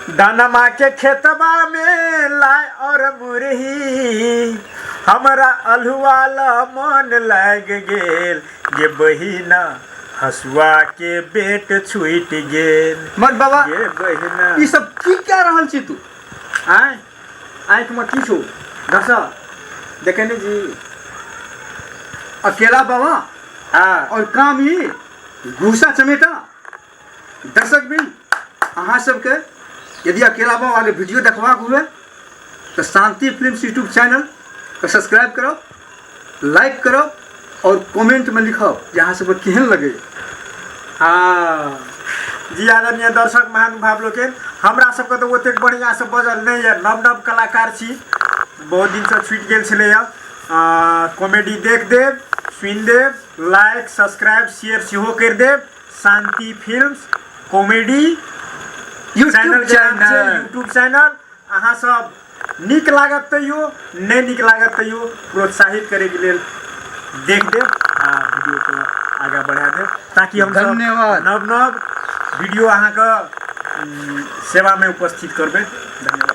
धनमा के खेतबा में लाय और मुरही, हमरा अल्हुआ ल मन लाग गेल, गे बहिना हसुआ के बेट छूटि गेल। मर बाबा, गे बहिना, ई सब की कह रहल छी तू? आँय, आँखिमे की छौ दर्शक देखे नहीं जी? अकेला बाबा। हाँ। और काम ही घूसा चमेटा। दर्शक भी अहाँ सबके यदि अकेला बाबा के वीडियो देखबाक हुए तो शांति फिल्म यूट्यूब चैनल के सब्सक्राइब करब, लाइक करब और कमेंट में लिखब जे अहाँ सबके केहन लगे। हाँ जी आदरणीय दर्शक महानुभाव लोकनि, हमरा सबके तऽ ओतेक बढ़िआँसँ बजल नहि यऽ, नव नव कलाकार छी, बहुत दिनसँ छुटि गेल छलैए। कॉमेडी देख देब, सुनि देब, लाइक सब्सक्राइब शेयर सेहो करि देब। शांति फिल्म्स कॉमेडी यूट्यूब चैनल के नाम छै, चैनल। YouTube channel. अहाँ सब नीक लागत तैयो, नहि नीक लागत तैयो प्रोत्साहित करैके लेल देख देब आ वीडियोके आगाँ बढ़ा देब, ताकि हम धन्यवाद। नव नव वीडियो अहाँके सेवामे उपस्थित करबै। धन्यवाद।